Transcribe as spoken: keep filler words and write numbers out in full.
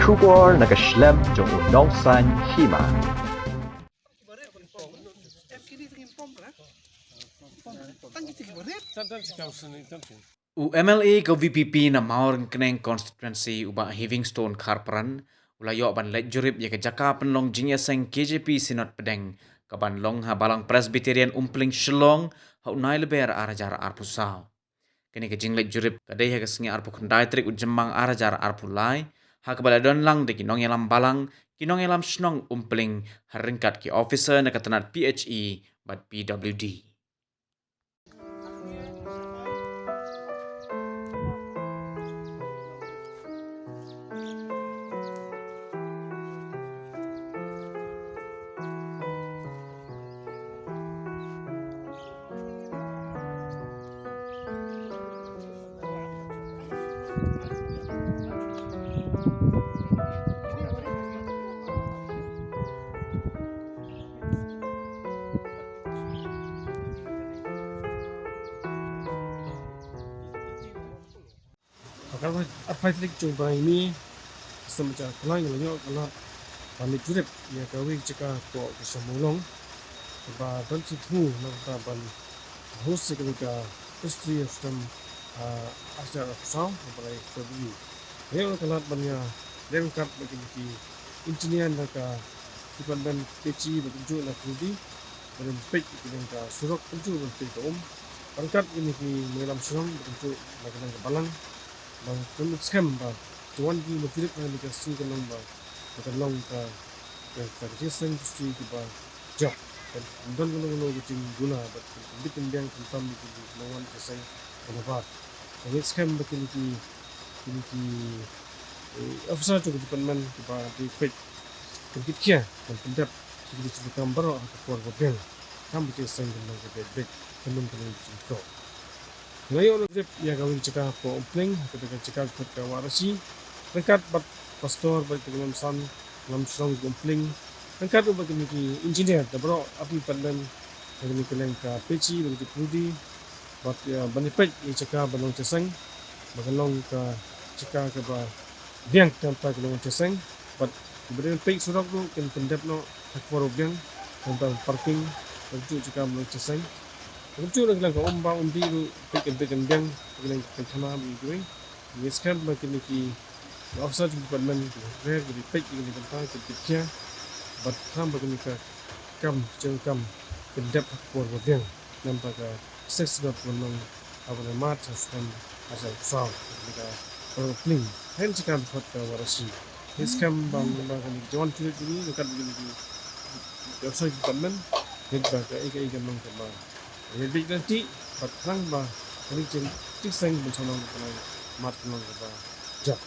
Khubor na ka shlem jong u nongsan hima. U M L A ka V P P na Mawryngkneng constituency u Bah Heavingstone Kharpran u la ïoh ban leit jurip ïa ka jaka pynlong jingïaseng K J P Synod Pdeng ka ban long ha Balang Presbyterian Umpling Shillong ha u Nailaber ar hajar arphew saw. Kane ka jingleit jurip ka dei ha ka sngi arphew khyndai tarik u Jymmang ar hajar arphew lai, ha kaba la don lang da ki nongïalam balang, ki nongïalam shnong Umpling, ha ryngkat ki officer na ka tnat P H E bad P W D. Ka arphew tarik jong u bnai May, snem ar hajar arphew lai, nga la ïoh ka lad ban leit jurip ïa kawei ka jaka hapoh ka shnong Mawlong kaba don jingthmu na ka bynta ban host ïa kane ka History of Stamp, ah, ar hajar arphew saw, kaba lai February. Nga ïoh ka lad ban ïa leit ryngkat bad kine ki engineer na ka department P H E bad kumjuh na P W D, ban peit ïa kane ka surok, kumjuh ban peit ka um. Ryngkat kine ki nongïalam shnong bad kumjuh na kane ka balang. Ba kan skhem ba ka wan ki ba jurip ha kane ka sngi kan long ba, ba kan long ka, ka, ka jingïaseng History kaba jah. Kan don kano kano ka jingduna bad kan bit kan biang khamtam ïa ki nongwan jingïaseng kaba nabar. Kan skhem ba kine ki, kine ki, eh, officer jong ka department kiba dei peit kan kit khia, kan pyndep ïa kine ki jingdonkam baroh ha ka por ba biang. Kam ba jingïaseng kan long kaba beit, kan long kano kano ka jingdonkam. Nga ïoh leit jurip ïa kawei ka jaka hapoh Umpling, ha kata ka jaka ka khot ka Wah Rashi. Ryngkat bad pastor bad ki nongsan lam shnong ka Umpling. Ryngkat ruh bad kine ki engineer da baroh arphew department, ha kane ka liang ka P H E bad ki P W D. Bad ïa ban ïa peit ïa ka jaka ban long jingïaseng, ba kan long ka jaka kaba biang na ka bynta ka nongwan jingïaseng. Bad kiba dei ban peit surok ruh kin pyndep noh ha ka por ba biang, na ka bynta parking, bad kumjuh jaka ban long jingïaseng. Kumjuh na ka liang ka um ba um dih ruh, peit kan bit kan biang, na ka liang ka kynthana bad kiwei. Ngi skhem ba kine ki officer jong department ki rer ki dei peit ïa kane ka bynta, ki dei peit khia. Bad khnang ba kane ka kam, jingdonkam, kan dep ha ka por ba biang. Na ka bynta ka Synod kan long ha u bnai March ha u snem ar hajar arphew saw, kane ka Umpling. Ha kane ka jaka ka khot ka Wah Rashi. Ngi skhem ba, ba kane ka jingwan jurip jong ngi ryngkat bad kine ki officer jong department, kan long kaba ïa beit lynti, bad khnang ba kane ka jing, jingïaseng ban sah long kane ka mat kan long kaba jah.